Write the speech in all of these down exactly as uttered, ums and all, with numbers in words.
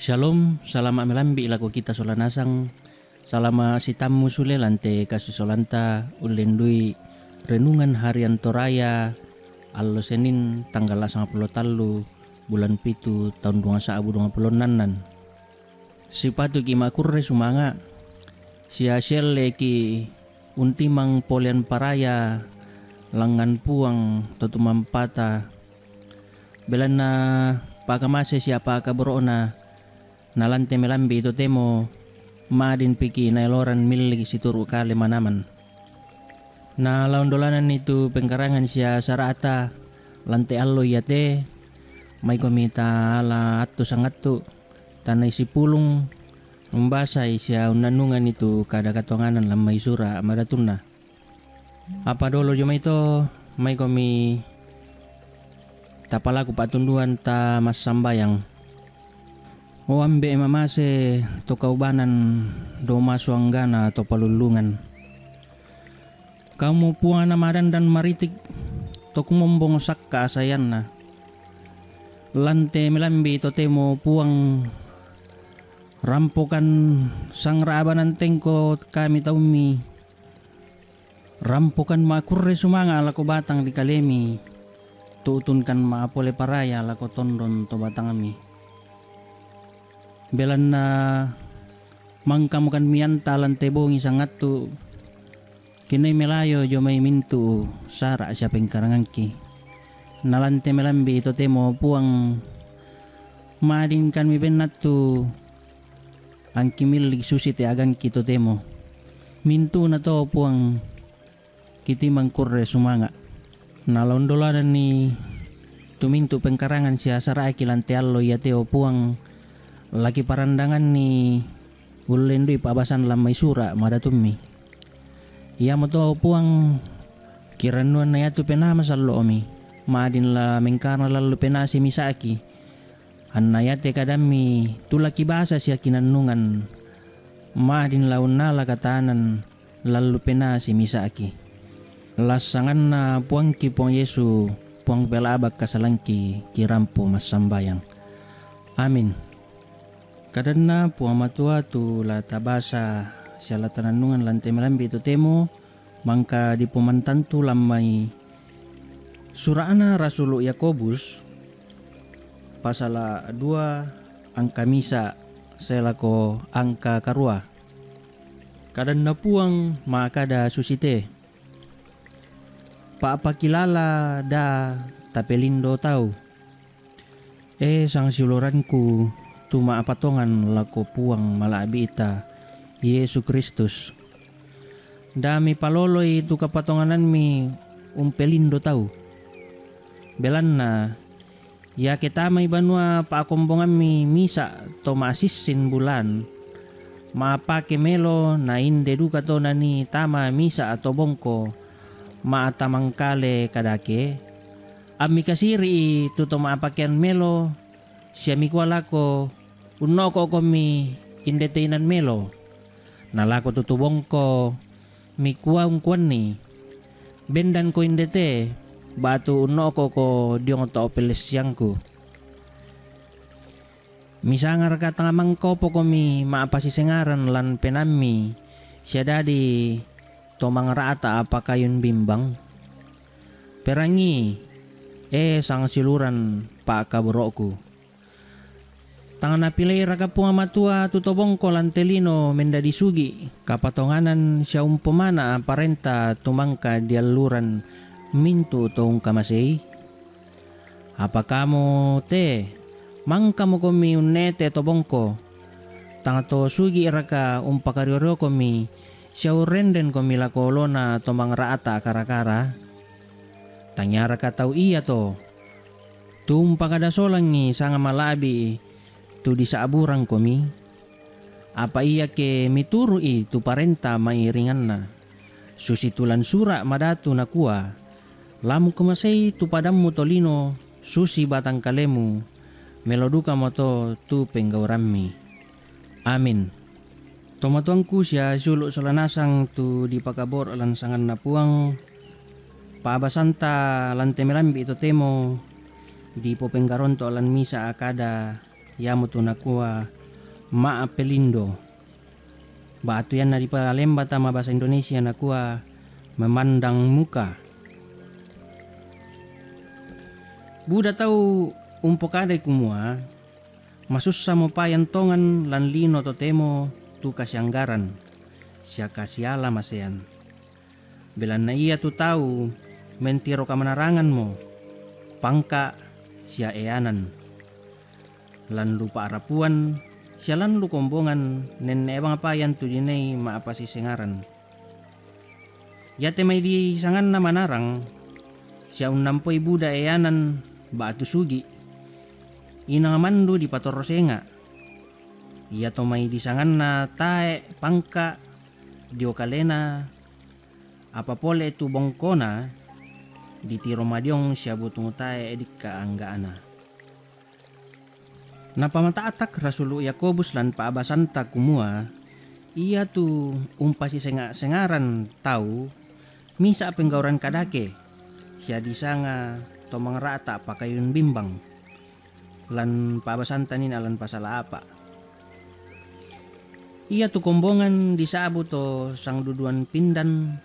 Shalom, salama' melambi' lako kita sola nasang. Salama' sitammu sule lan te kasisolanta ullendui renungan harian Toraya allo Senin tanggal sangpulo tallu bulan pitu taun duang sa'bu duang pulo ennannan. Sipatuki' ma'kurre sumanga', sia sielle'ki' untimang polean paraya langngan Puang to tumampata, belanna pakamase sia pakaboro'na, na lan te melambi' totemo ma'dinpiki' naeloran millik situru' kale manaman. Na laondolananni tu pengkarangan sia sara'ta lan te allo iate, maikomi ta'ala attu sangattu, tanai sipulung, umbasai sia unnannunganni tu kada katonganan lan mai sura' madatunna. Apa dolo jomai to, maikomi tapalaku pa'tunduan ta massambayang. O Ambe' mamase to kaubanan do masuanggana to palullungan. Kaumo Puang na madandan maritik to kumombong sakka' sayanna. Lan te melambi' totemo Puang, rampokan sangra'abanan tengko kami taummi. Rampokan ma'kurre sumanga' lako batang ri kalemi, tu'tunkan ma'apole paraya lako tondon to batangmi. Belanna mangkamokan mianta lan te bongi sangattu, kinai melayo jomai mintu' sara' sia pengkarangangki. Na lan te melambi' totemo Puang, ma'dinkanmi bennattu angki millik susi te agangki totemo. Mintu'na to Puang, kitimang kurre sumanga'. Na laondolananni tu mintu' pengkarangan sia sara'ki lan te allo iate o Puang, laki parandanganni ullendui pa'basan lan mai sura' madatummi. Iamoto o Puang, kirannuanna iatu penaa masallo'mi, ma'din la mengkana lallu penaa simisa'ki, anna iate kadammi tu laki basa sia kinannungan, ma'din la unnala katanan lallu penaa simisa'ki. Lassanganna Puangki Puang Yesu, Puang pela'ba' kasalangki, kirampo massambayang. Amin. Kadanna Puang Matua tu la tabasa sia la tanannungan lan te melambi' totemo, mangka dipomantantu lan mai sura'na rasulu' Yakobus, pasala' dua angka misa' sae lako angka karua. Kadanna Puang ma'kada susite, pa'pakilala daa tapelindo tau. E sangsiuluranku, tu ma'patongan lako Puang mala'bi'ta, Yesu Kristus, daa mipaloloi tu kapatonganammi umpelindo tau. Belanna iake tamai banua pa'kombongammi misa' to ma'sissin bulan, ma'apake melo na inde duka to nanii tama misa' to bongko ma'atamangkale kadake, ammikasiri'i tu to ma'pakean melo, sia mikua lako, unno'ko'komi inde te inan melo. Na lako tu to bongko mikua ungkuanni, bendanko inde te, ba'tu unno'ko'ko diong to pelessiangku. Misangaraka tang mangkopokomi ma'pasisengaran lan penaammi, sia dadi to mangra'ta pakayun bimbang? Perangi, e sangsiuluran pa'kaboro'ku. Tang napileiraka Puang Matua tu to bongko lan te lino mendadi sugi' kapatonganan sia umpomana' parenta tu mangka dialluran mintu' to ungkamasei? Apa kamu te, mangkamokomi unnete to bongko? Tang to sugi'raka umpakario-riokomi sia urrenrenkomi lako olona to mangra'ta kara-kara? Tangiaraka tau iato, tu umpakada solangi sanga mala'bi' tu disa'burangkomi? Apa iake mituru'i tu parenta ma'iringanna, susitu lan sura' madatu nakua, "Lamu kumasei tu padammu tolino susi batang kalemu, melo dukamoto tu penggaurammi." Amin. Tomatuangku sia siulu' sola nasang tu dipakaboro' lan sanganNa Puang, pa'basanta lan te melambi' totemo dipopenggaronto' lan misa' akkada, iamotu nakua ma'apelindo. Ba'tu ianna dipalemba tama basa Indonesia nakua memandang muka. Buda tau umpokadai kumua, masussa mo payan tongan lan lino totemo tu kasianggaran, sia kasiala masean. Belanna ia tu tau mentiro kamanarangan mo, pangka sia eanan. Lan lu pa'rapuan, sia lan lu kombongan nenne' ebang payan tu dinai ma'pasisengaran. Iate mai disanganna manarang, sia unnampoi buda eanan ba'tu sugi', inang mandu dipatorro senga'. Iato mai disanganna tae' pangka' dio kalena, apa pole tu bongkona ditiro madiong sia butung tae' dikka' angga'na. Napamata'tak Rasulu' Yakobus lan pa'basanta kumua, iatu umpasisenga'-sengaran tau misa' penggauran kadake, sia disanga to mangra'ta' pakayun bimbang. Lan pa'basanta nina lan pasala apa'. Iatu kombongan disa'bu to sangduduan pindan,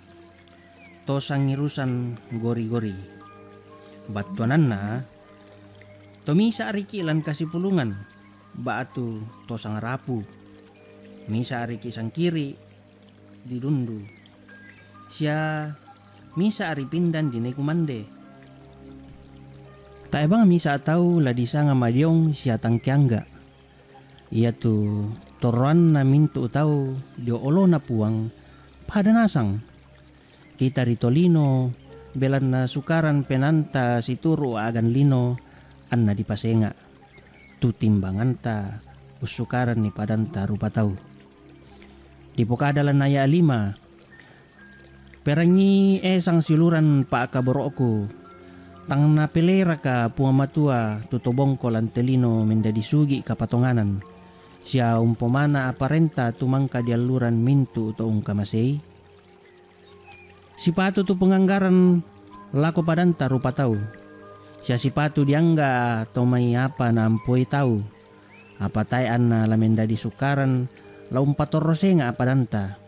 to sangirusan gori-gori. Battuananna, to misa' riki' lan kasipulungan, ba'tu to sangrapu. Misa' riki' sangkiri' didundu. Sia misa' ri pindan dinai kumande. Tae' bang misa' tau la disanga madiong sia tangkeangga'. Iatu torroanna mintu' tau dio olona Puang pada nasang. Kita ri tolino, belanna sukaran penaanta situru' a'gan lino, anna dipasenga', tu timbanganta ussukaranni padanta rupa tau. Dipokada lan aya' lima, Perangi, e sangsiuluran pa'kaboro'ku, tang napeleraka Puang Matua tu to bongko lan te lino mendadi sugi' kapatonganan, sia umpomana' aparenta tu mangka dialluran mintu' to ungkamasei? Sipatu tu penganggaran lako padanta rupa tau, sia sipatu diangga' to mai apa naampoi tau, apa tae' anna la mendadi sukaran la umpatorro senga' padanta.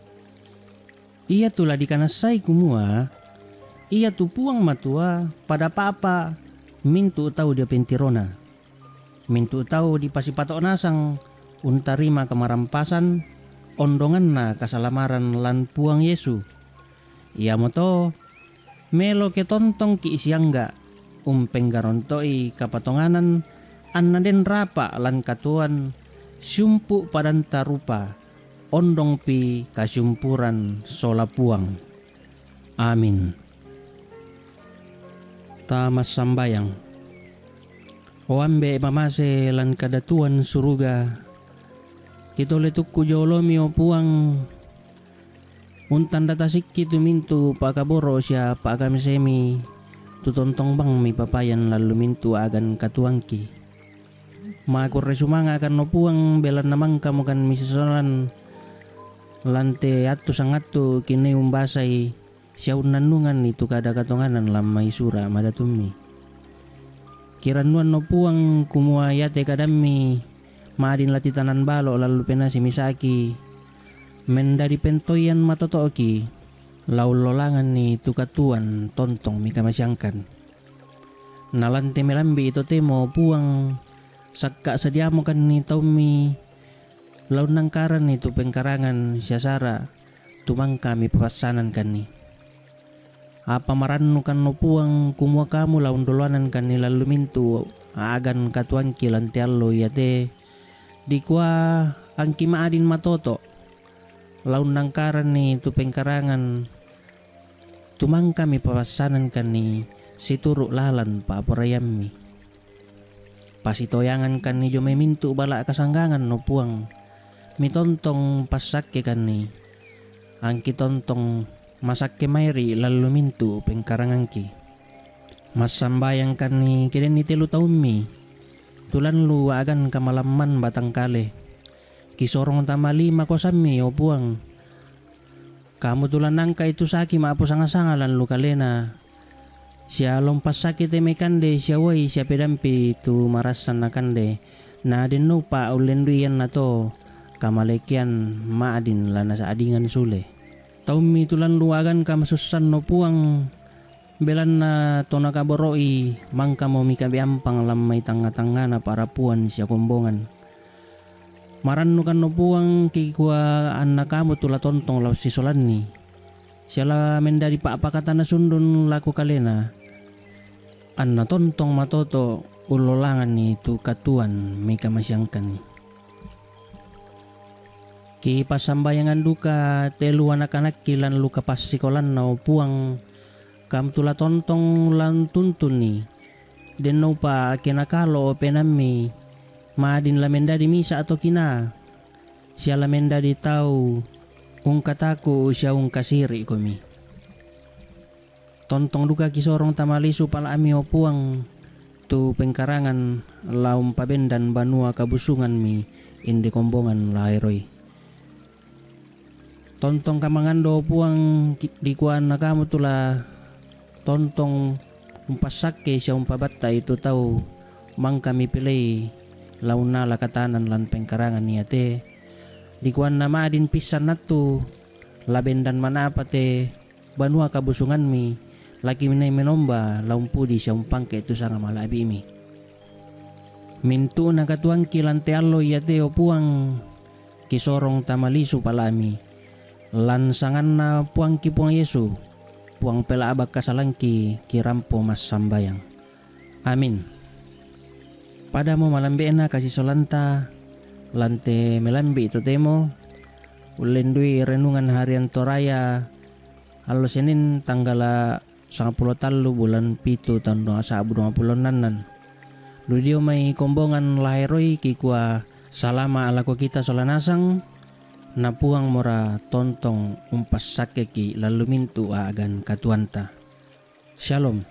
Iatu la dikanassai kumua, iatu Puang Matua pada pa'pa' mintu' tau dio pentirona. Mintu' tau dipasipato' nasang untarima kamarampasan ondonganna kasalamaran lan Puang Yesu. Iamoto, melo ke tontongki' siangga', umpenggaronto'i kapatonganan, anna den rapa' lan katuoan siumpu' padanta rupa, ondongpi kasiumpuran sola Puang. Amin. Ta massambayang. O Ambe' mamase lan kadatuan suruga, kitole tukku jolomi, o Puang, untandatasikki tu mintu' pa'kaboro' sia pa'kamasemi, tu tontong bang mipapayan lan lu mintu' a'gan katuoangki. Makurre sumanga'kan, o Puang, belanna mangkamokan misisolan lan te attu sangattu kinai umbasai sia unnannunganni tu kada katonganan lan mai sura' madatummi. Kirannuan, o Puang, kumua iate kadammi ma'din la titanan balo' lan lu penaa simisaki, mendadi pentoian matoto'ki, la ullolanganni tu katuoan tontong mikamaseangkan. Na lan te melambi'i totemo, o Puang, sakka' sadiamokanni taummi, la unnangkaranni tu pengkarangan sia sara' tu mangka mipapassanankanni. Apa marannukan, o Puang, kumua Kamu la undoloanankanni lan lu mintu' a'gan katuoangki lan te allo iate dikua angki ma'din matoto', la unnangkaranni tu pengkarangan tu mangka mipapassanankanni situru' lalan pa'poraiammi. Pasitoyangankanni dio mai mintu' bala' kasanggangan, o Puang, mitontong passakkekanni, angki tontong masakke mairi' lan lu mintu' pengkarangangki. Massambayangkanni ke denni telu taummi, tu lan lu a'gan kamalamman batang kale. Kisorong tama lima kosammi, o Puang. Kamu tu la nangka'i tu saki ma'posanga-sanga lan lu kalena, sia la umpassakki te mai kande sia uai sia pedampi tu marassan nakande, Na denno pa ullendui iannato kamalekean ma'din la nasa'dingan sule. Taummi tu lan luagan kamasussanno Puang, belanna to nakaboro'i mangkamo mika beampang lan mai tangnga-tangngana parapuan sia kombongan. Marannukanno Puang kikua annakamu tu la tontong lao sisolanni, sia la mendadi pa'pakatana sundun lako kalena, anna tontong matoto ullolanganni tu katuoan mika masiangkanni. Kipassambayangan duka telu anak-anakki lan luka passikolanna, o Puang, kam tu la tontong lan tuntunni. Denno upa ke nakalo o penammi, ma'din la mendadi misa to kina, sia la mendadi tau ungkataku sia ungkasiri komi. Tontong duka kisorong tama lisu pala'mi, o Puang, tu pengkarangan la umpabendan banua kabusunganmi inde kombongan laeroi. Tontong kamangando, o Puang, ki-, dikuanna kamu tu la tontong umpassakke sia umpabattai tu tau mangka mipilei la unnala katanan lan pengkarangan iate. Dikuanna ma'din pissan nattu, la bendan manapa te banua kabusunganmi, laki minai menomba la umpudi sia umpangke tu sanga mala'bimi. Mintu'na katuangki lan te allo iate, o Puang, kisorong tama lisu pala'mi. Lan sanganna Puangki Puang Yesu, Puang pela'bak kasalangki, kirampo massambayang. Amin. Padamo malambe'na kasisolanta, lan te melambe'i totemo, ullendui renungan harian Toraya, allo Senin, tanggala sangpulo tallu bulan pitu taun dua sa'bu duappulo ennannan. Ludio mai kombongan laheroi kikua salama' lako kita sola nasang, na Puang mora tontong umpassakkeki lallu mintu' a'gan katuanta. Shalom.